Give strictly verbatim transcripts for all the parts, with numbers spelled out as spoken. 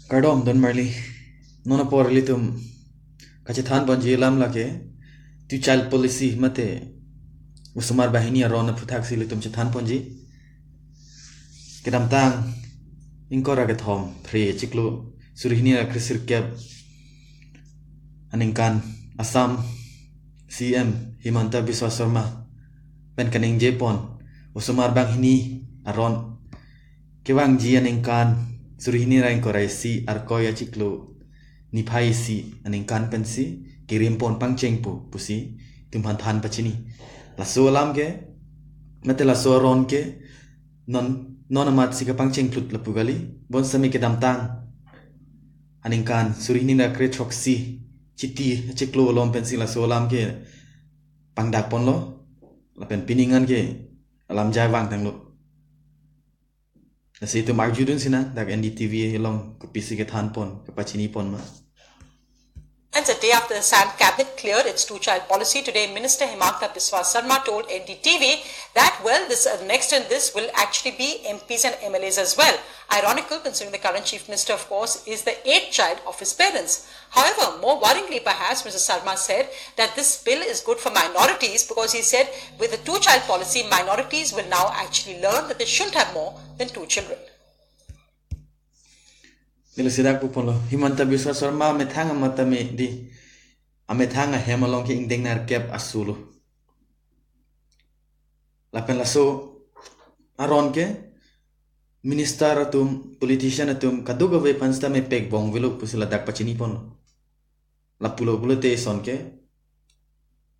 Kardom don marli. Non apor ilitum kachethan ponji alam lake two child policy mate osomar banghini aron aphuthak si ilitum chethan ponji. Kedamtang ingkoi ra kethom phre chiklo suri hini ra kre sirkep aningkan Assam C M Himanta Biswa Sarma pen kaningje pon osomar banghini aron kevangji aningkan suri hini ra ingkoi ra isi Arkoi achiklo niphai isi aningkan pensi kirim pon pangchengpo pusi itum aphan than pachini. Laso alam ke mate laso aron ke non non amat si kapangcheng phlut lapu kali. Bonsitame kedamtang aningkan suri hini ra kre throksi Chiti achiklo along pensi laso alam ke pangdak ponlo. Lapen pining an ke alam jai vangtanglo. Lasi itum arjudun sinang dak N D T V along kopisi kethan pon, kapachini pon ma. And a day after the Assam cabinet cleared its two-child policy, today Minister Himanta Biswa Sarma told N D T V that, well, this uh, next in this will actually be M Ps and M L As as well. Ironical, considering the current Chief Minister, of course, is the eighth child of his parents. However, more worryingly perhaps, Mister Sarma said that this bill is good for minorities because he said with the two-child policy, minorities will now actually learn that they shouldn't have more than two children. Neli sidak pu ponlo, Himanta Biswa Sarma amethang amat tame di, amethang ahem along ke ingdeng nerkep asulo. Lapen laso aron ke minister atum, politician atum kadokave aphan sitame pekbong avelo pusi ladak pachini ponlo. Lapulo pulote ison ke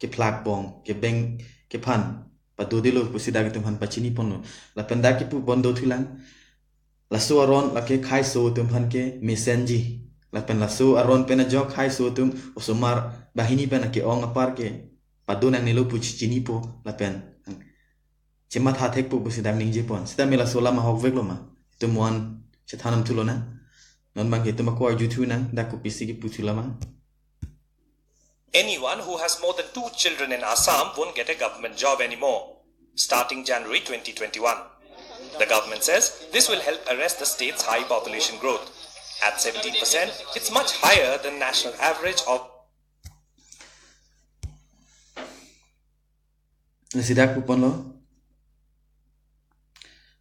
kephlak bong, kebeng kephan padodelo pusi dak itum aphan pachini ponlo. Lapen dak kipu pon dothulang. Laso aron lake khaiso atum aphan ke mesenji. Lapen laso aron pen ajok khaiso atum osomar banghini pen ake-ong apar ke padonangnelo pu chinipo lapen chematha thekpo pusi dak ningje pon. Sitame laso alam ahokveklo ma? Itum mo-an chethan damthulo na. Non abang ke itum ako arjuthu nang, dak kopisi kipu thulo ma? Anyone who has more than two children in Assam won't get a government job anymore, starting January twenty twenty-one. The government says this will help arrest the state's high population growth. At seventeen percent, it's much higher than national average of Neli sidak pu ponlo.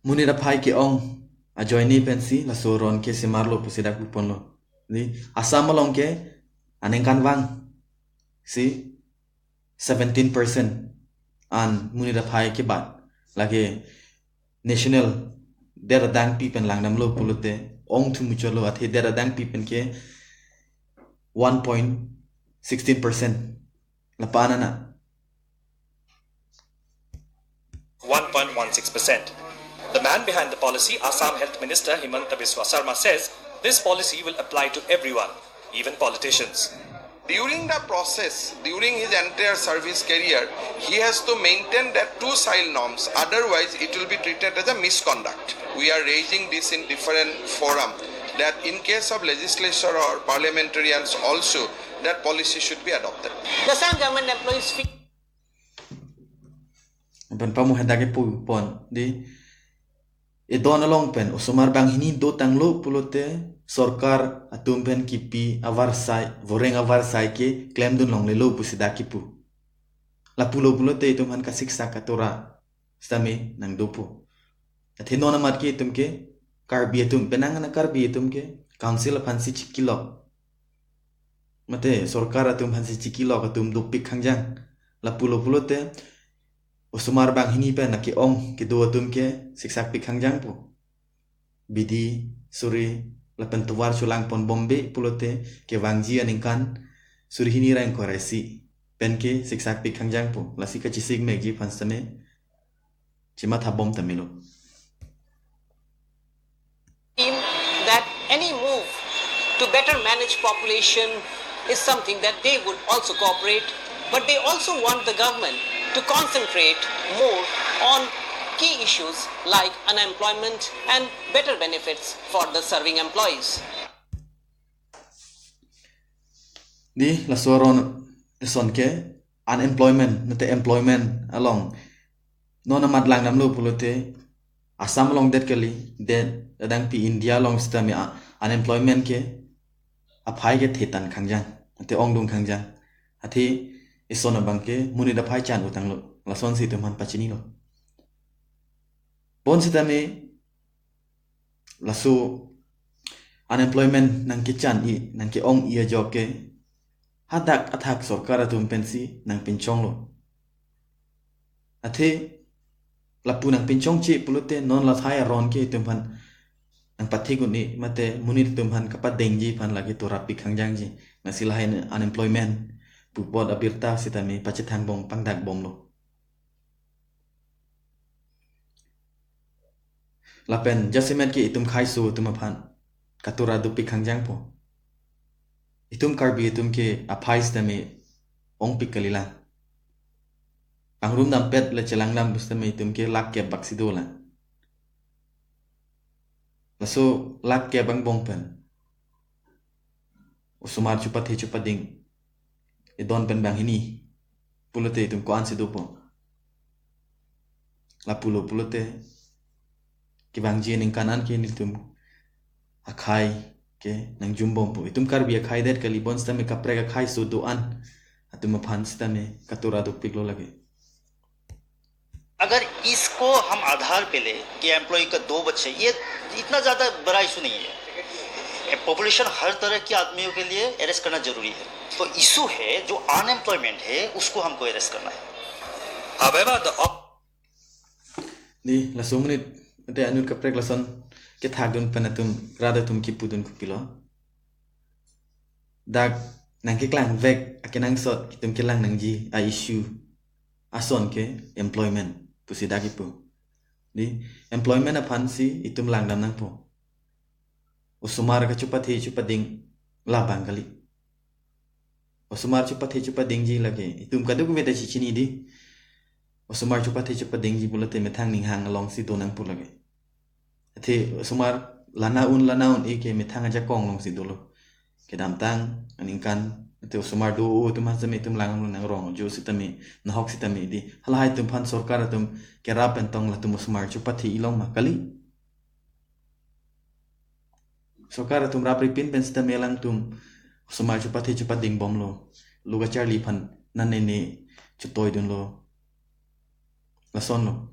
Monit aphai ke-ong ajoine pensi laso aron ke semarlo pusi dak pu ponlo. Di Assam along ke aningkanvang si seventeen percent an monit aphai kebat. Lake national det adangpi pen langdamlo pulote ongthu muchotlo, athe det adangpi pen ke one point sixteen percent. Lapu-an ana. One point one six percent. The man behind the policy, Assam Health Minister Himanta Biswa Sarma, says this policy will apply to everyone, even politicians. During the process, during his entire service career, he has to maintain that two child norms, otherwise it will be treated as a misconduct. We are raising this in different forum, that in case of legislature or parliamentarians also, that policy should be adopted. The Assam government employees feel Pen pamu hendak kipu pon di, edon along pen osomar banghini dotanglo pulote sorkar atum pen kipi avarsai, voreng avarsai ke klemdun longlelo pusi dak kipu. Lapulo pulote itum aphan kasiksak atora sitame nangdopo. Athe non amat ke itum ke Karbi atum, penang ana Karbi atum ke council aphansi chikilok, mate sorkar atum aphansi chikilok atum dopik khangjang. Lapulo pulote osomar banghini pen ake-ong kedo atum ke siksakpik khangjangpo. Bidi, suri lapen tovar cholang pon bombe pulote kevangji aningkan suri hini ra ingkoi ra isi pen ke siksakpik khangjangpo. Lasi kachesik mekji aphan sitame chematha bom tamelo. Team that any move to better manage population is something that they would also cooperate, but they also want the government to concentrate more on key issues like unemployment and better benefits for the serving employees. Di laso aron ison ke unemployment, mate employment along non amat langdamlo pulote Assam along det kali, det adangpi India along sitame a-, unemployment ke aphai ke thetan khangjang, ante ongdung khangjang. Athe ison abang ke monit aphai chan utanglo. Lasonsi itum aphan pachinilo. Bonsitame laso unemployment nangkechan-i, nangke-ong-i ajok ke hadak athak sorkar atum pensi nangpinchonglo. Athe lapu nangpinchongche pulote non lahai aron ke itum aphan nangpathik un-e mate monit atum aphan kapadengji aphan lake turapik khangjangji. Lasi lahai unemployment pu apot abirta sitame pachethang bom pangdak bomlo. Lapen jasemet ke itum khaiso atum aphan katura dopik khangjangpo. Itum Karbi atum ke aphai sitame ongpik kalilang. Pangrum dampet le chelangdam pusitame itum ke lakh kep bak si dolang. Laso lakh kep angbong pen osomar chupathe chupading edon pen banghini pulote itum ko-ansi dopo? Lapulo pulote kevangji aningkan an ke nelitum akhai ke nangjum bompo. Itum Karbi akhai det kali, bonsitame kaprek akhaiso do-an atum aphan sitame katura dopiklo lake. अगर इसको हम आधार पे ले कि एम्प्लॉय का दो बच्चे, ये इतना ज्यादा बड़ा इशू नहीं है। पॉपुलेशन हर तरह के आदमियों के लिए एड्रेस करना जरूरी है। तो इशू है जो अनएम्प्लॉयमेंट है, उसको हमको एड्रेस करना है। However, the op- Di, laso monit ante anut kaprek lason kethakdun pen atum, rat atum kipudun kopilo? Dak nangkeklang vek akenangsot itum kelang nangji a-issue ason ke employment pusi dak kipu. Di, employment aphansi itum langdam nangpo. Osomar kachupathe chupading labang kali. Osomar chupathe chupadingji lake itum kadokave ta chichini di. Osomar chupathe chupadingji pulote methang ninghang alongsi do nangpo lake. Athe osomar lana un lana un-e ke methang ajakong alongsi dolo. Kedamtang aningkan, athe osomar do-o atum asame itum langdam nangrong, jo sitame, nahok sitame di. Halahai atum aphan sorkar atum kerap pen tong latum osomar chupathe-i long ma kali? Sorkar atum rapripin pen sitame alangtum osomar chupathe chupading bomlo. Lo kacharli aphan nanene chutoidunlo. Lasonlo.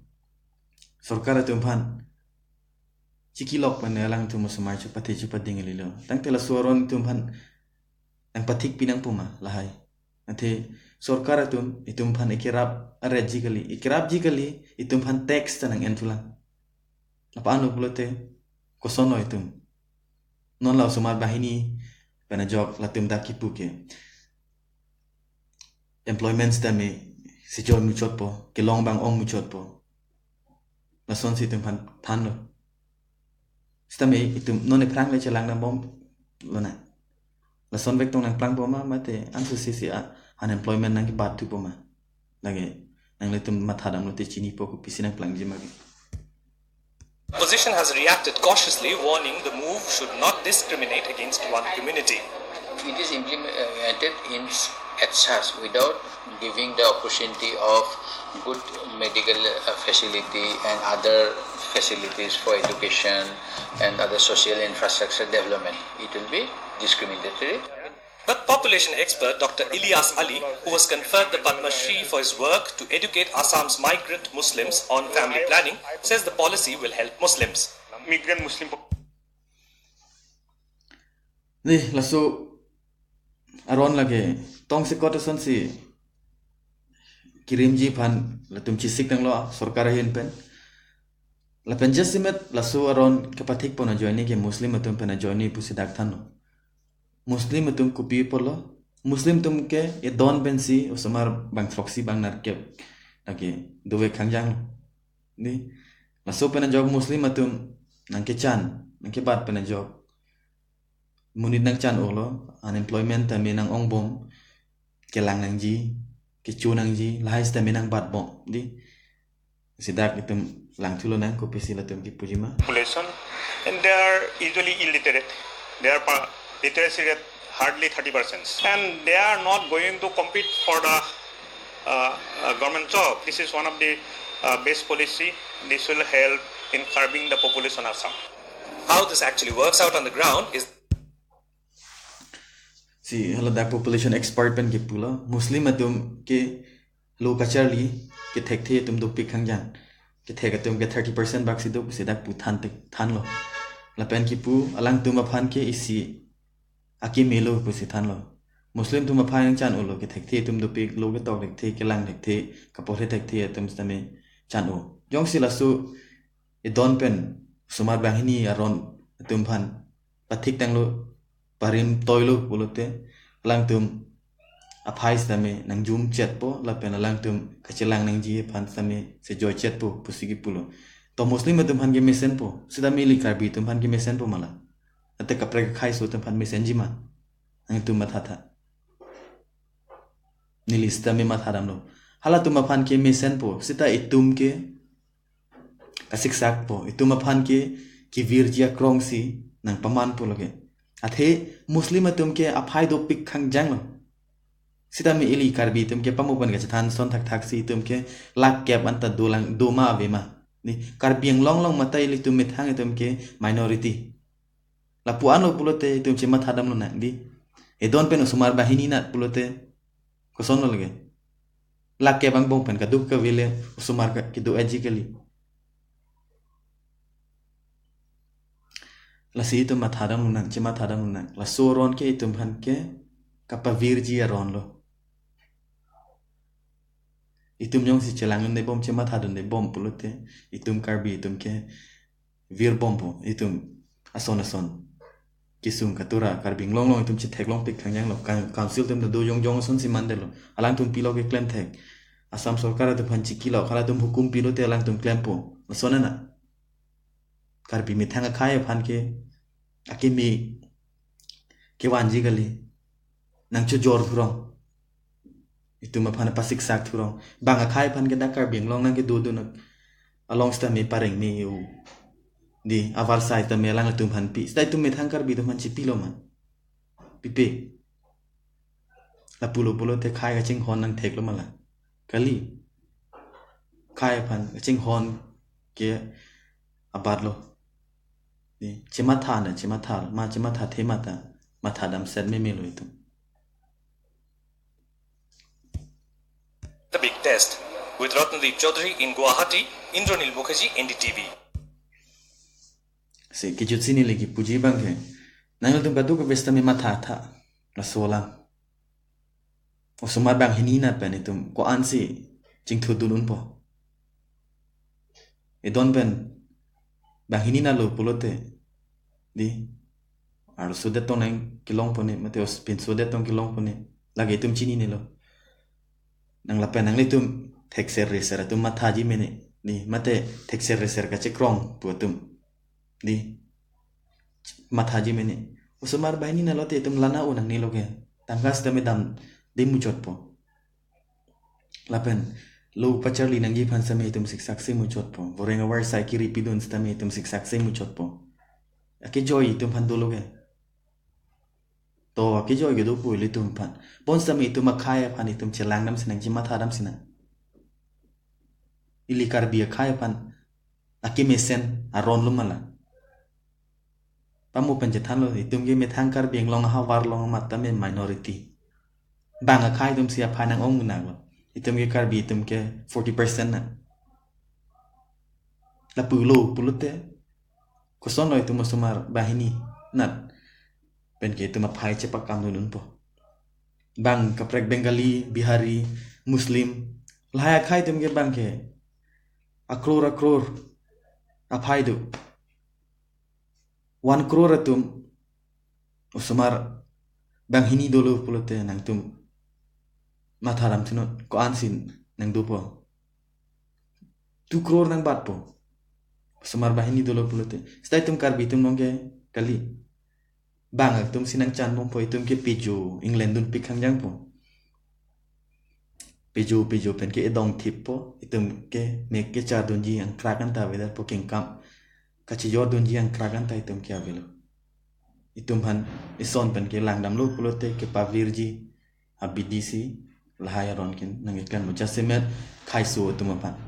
Sorkar atum aphan chikilok pen alangtum osomar chupathe chupading kalilo. Tangte laso aron itum aphan nangpathikpi nangpo ma lahai? Athe sorkar atum itum aphan ekerap aretji kali, ekerapji kali, itum aphan tax ta nang-enthulang. Apa anu pulote kosonlo itum? Non la osomar banghini pen ajok latum dak kipu ke employment sitame sejoi muchotpo, kelong abang ong muchotpo. Lasonsi itum aphan thanlo. Sitame itum non ephrang le chelangdam bomlo na. Lason vek tong nangplangpo ma, mate ansose si a unemployment nangkebat thupo ma? Lake nanglitum mathadamlote chinipo kopisi nangplangji ma ke. Opposition has reacted cautiously, warning the move should not discriminate against one community. It is implemented in at such without giving the opportunity of good medical uh, facility and other facilities for education and other social infrastructure development. It will be discriminatory. But population expert Doctor Ilyas Ali, who was conferred the Padma Shri for his work to educate Assam's migrant Muslims on family planning, says the policy will help Muslims. Migrant Muslim pop- Di, laso aron lake tongsekot asonsi kirimji aphan latum chesik tanglo sorkar ahin pen. Lapen jasemet laso aron kepathik pon ajoine ke Muslim atum pen ajoine pusi dak thanlo. Muslim atum kopi apotlo? Muslim atum ke edon pensi osomar bang throksi bang nerkep lake dovek khangjanglo. Di, laso pen ajok Muslim atum nangkechan, nangkebat pen ajok monit nangchan-olo, unemployment tame nang-ong bom, kelang nangji, kecho nangji, lahai sitame nangbat bom. Di, si dak itum langthulo nang kopisi latum kipuji ma. Population, and they are usually illiterate. Their pa- literacy rate hardly thirty percent. And they are not going to compete for the uh, uh, government job. This is one of the uh, best policy. This will help in curbing the population of Assam. How this actually works out on the ground is Si, hala dak population expert pen kipulo. Muslim atum ke lo kacharli, kethekthe atum dopik khangjang. Kethek atum ke thirty percent bak si do pusi dak pu than tik thanlo. Lapen kipu alangtum aphan ke isi akeme lo pusi thanlo. Muslim atum aphan chan-olo, kethekthe atum dopik, lo ketok thekthe, kelang thekthe, kaporhe thekthe atum sitame chan-o. Jongsi laso edon pen osomar banghini aron atum aphan pathik tanglo, parim toilo pulote, alangtum aphai sitame nangjum chetpo, lapen alangtum kachelang nangji aphan sitame sejoi chetpo pusi kipulo. To Muslim atum aphan ke mesenpo, sitame ili Karbi atum aphan ke mesenpo mala. Ate kaprek akhai aso atum aphan mesenji ma? Nangtum mathatha. Neli sitame mathadamlo. Halatum aphan ke mesenpo, sita itum ke kasiksakpo, itum aphan ke kevirji akrongsi nangpamanpo lake. Athe Muslim atum ke aphai dopik khangjanglo. Sitame ili Karbi atum ke pamu pen kachethan ason thakthak si itum ke lakh kep anta dolang doma avema. Ni Karbi Anglong along mate ilitum methang atum ke minority. Lapu-anlo pulote itum chemathadamlonang di. Edon pen osomar banghini nat pulote kosonlo lake. Lakh kep angbong pen kaduk kave le osomar ka kedo-etji kali. Lasi itum mathadamlonang, chemathadamlonang. Laso aron ke itum aphan ke kapavirji aronlo. Itum jongsi chelang-un-e bom, chemathadun-e bom pulote, itum Karbi atum ke virbompo, itum ason ason kesung katura Karbi Anglong along itum chetheklongpik khangjanglo. Kan-, council atum do jongjong asonsi mandetlo. Alangtum pilo keklem thek. Assam sorkar atum aphan chikilo, halatum hukum pilote alangtum klempo. Ason ana. Karbi methang akhai aphan ke akeme kevanji kali. Nangchojor thurong. Itum aphan pasiksak thurong. Bang akhai aphan ke dak Karbi Anglong nangkedodun along sitame pareng me u. Di avarsai sitame alangtum aphan pi. Sita itum methang Karbi atum aphan chipilo ma? Pipe. Lapulo pulote khei kachinghon nangtheklo mala. Kali. Khei aphan kachinghon ke abatlo. Ni, chematha na, chematha, ma chemathathe mata, mathadamset memelo itum. The Big Test with Ratnadeep Chaudhary in Guwahati, Indranil Mukherjee, N D T V. Si, kejutsi neli kipuji abang ke. Nanglitum kadokave sitame mathatha. Laso alam. Osomar banghini nat pen itum ko-ansi chingthudun-unpo? Edon pen banghini natlo pulote, di, arloso det tong nangkelongpo ne, mate os pinso det tong kelongpo ne, lake itum chininelo. Nang lapen nanglitum thekser reser atum mathaji mene, di, mate thekser reser kachekrong pu atum, di, mathaji mene. Osomar banghini natlote itum lana-o nangnelo ke. Tangka sitame damde muchotpo. Lapen lo pacharli nangji aphan sitame itum siksaksi muchotpo. Voreng avarsai kiri pidun sitame itum siksaksi muchotpo. Akejoi itum aphan dolo ke. To akejoi kedo pu ilitum aphan. Bonsitame itum akhei aphan itum chelangdamsi nang, chemathadamsi nang. Ili Karbi akhei aphan akemesen aronlo mala. Pamu pen chethanlo, itum ke methang Karbi Anglong ahavar along matame minority. Bang akhei atumsi aphai nang-ong-unaklo. Itum ke Karbi atum ke forty percent na. Lapulo pulote, kosonlo itum osomar banghini nat pen ke itum aphai chepakamdun-unpo? Bang kaprek Bengali, Bihari, Muslim, lahai akhei atum ke bang ke akror akror aphai do. One crore atum osomar banghini dolo pulote nangtum mathadamthunon, ko-ansi nangdopo? Two crore nangbatpo. Osomar banghini dolo pulote. Sita itum Karbi atum along ke kali. Bang atumsi nangchanbompo, itum ke pejo inglendunpik khangjangpo. Pejo, pejo pen ke edong thippo, itum ke mek kechardunji angkrak anta avedetpo, kengkam kachejordunji angkrak anta itum ke avelo. Itum aphan ison pen ke langdamlo pulote kepavirji abidi si lahai aron ke nangkeklemlo, jasemet khei aso atum aphan.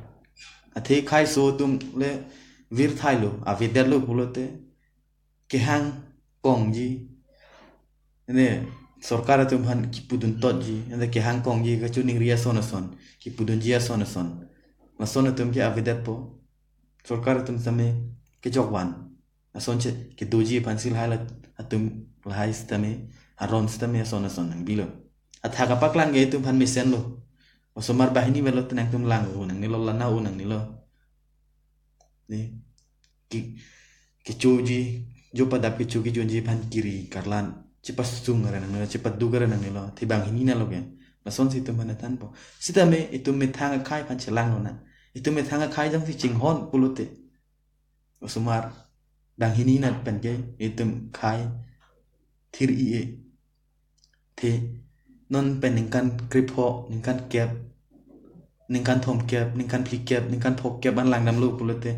Athe khei aso atum le virthailo, avedetlo pulote kehang kongji, ene sorkar atum aphan kipudun totji, ene kehang kongji kachiningri ason ason, kipudunji ason ason, lason atum ke avedetpo. Sorkar atum sitame kejok van, asonsi kedoji aphansi lahai la atum lahai sitame, aron sitame ason ason nangbilo. Athak apaklang ke itum aphan mesenlo. Osomar banghini velo te nangtum lang-o nangnelo, la na-o nangnelo. Ne, ke, kechoji, jo padap kecho kejunji aphan kiri karlan, chepasung are nangnelo, chepaduk are nangnelo, te banghini nalo ke. Lasonsi itum aphan thanpo. Sitame itum methang akhai aphan chelanglonang. Itum methang akhai jongsi chinghon pulote, osomar banghini nat pen ke itum akhai thir-i-e. Te non pen ningkan krepho, ningkan kep, ningkan thomkep, ningkan phlikep, ningkan phokep an langdamlo pulote,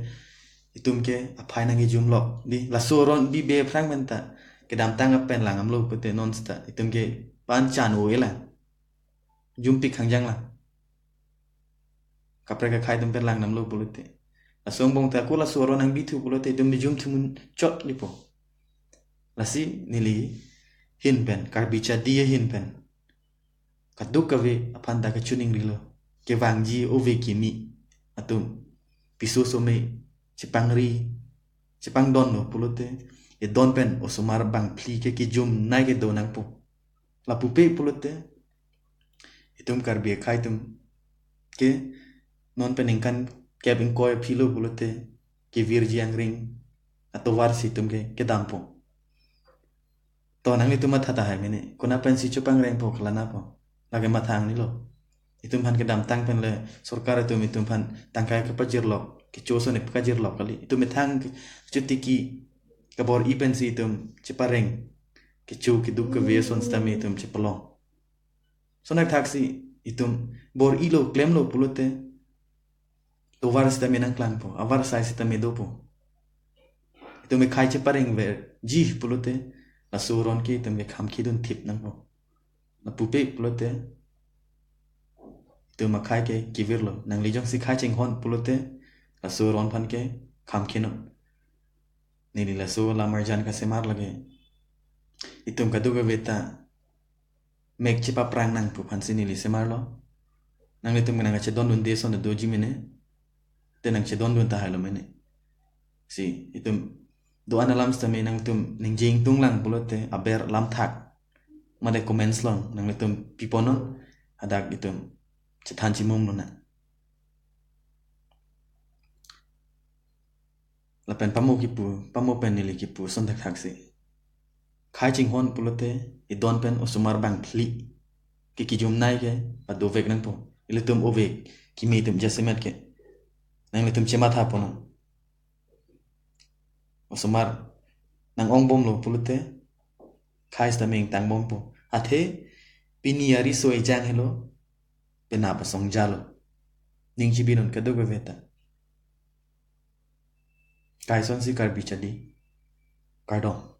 itum ke aphai nangkejumlo. Di, laso aron bibe aphrang pen ta kedamtang apen langdamlo pulote, non seta itum ke pan chan-o-e lang. Jumpik hangjang lang. Kaprek akhai atum pen langdamlo pulote. Laso angbong ta ako laso aron nangbithu pulote itum bijum thumun chot lipo. Lasi neli ahin pen, Karbi Chadi ahin pen, kadokave aphan ta kachiningrilo. Kevangji ove kimi atum, piso some chepangri, chepangdonlo pulote, edon pen osomar bangphli ke kejumnei kedo nangpo. Lapupe pulote, itum Karbi akhai atum ke non pen ningkan kep ingkoi aphilo pulote, kevirji angring atovarsi itum ke kedampo. To nanglitum matha tahai mene, konat pensi chepangrengpo, kalanapo, lake matha nangnelo. Itum aphan kedamtang pen le sorkar atum itum aphan tangkai kepajirlok, kecho ason epajirlok kali. Itum methang ke chotiki kabor-i pensi itum chepareng, kecho keduk kave ason sitame itum chepalong. Lason athaksi itum bor-ilo, klemlo pulote, tovar sitame nangklangpo, avar asai sitame dopo. Itum akhai cheparengverji pulote, laso aron ke itum ke kham kedun thip nangpo. Lapupe pulote, itum akhai ke kevirlo. Nangli jongsi akhai chinghon pulote, laso aron aphan ke kham kenon. Neli laso alam arjan kasemar lake, itum kadokave ta mek chepaprang nangpu aphansi neli semarlo. Nanglitum nangkachedondunde ason doji mene, te nangchedondun tahailo mene. Si itum do-an alam sitame nangtum ningje ingtung lang pulote, aber lamthak mate comments along nanglitum piponnon, hadak itum chethan chimumlonang. Lapen pamo kipu, pamo pen neli kipu ason thakthaksi, akhai chinghon pulote edon pen osomar bangphli ke kejumnei ke padovek nangpo. Ilitum ove kimi atum jasemet ke nanglitum chemathaponnon. Osomar nang-ongbomlo pulote, akhai sitame ingtangbompo. Athe pini ariso ejang helo, penap asong jalo. Ning chibinon kadokave ta. Kaisonsi Karbi Chadi. Kardom.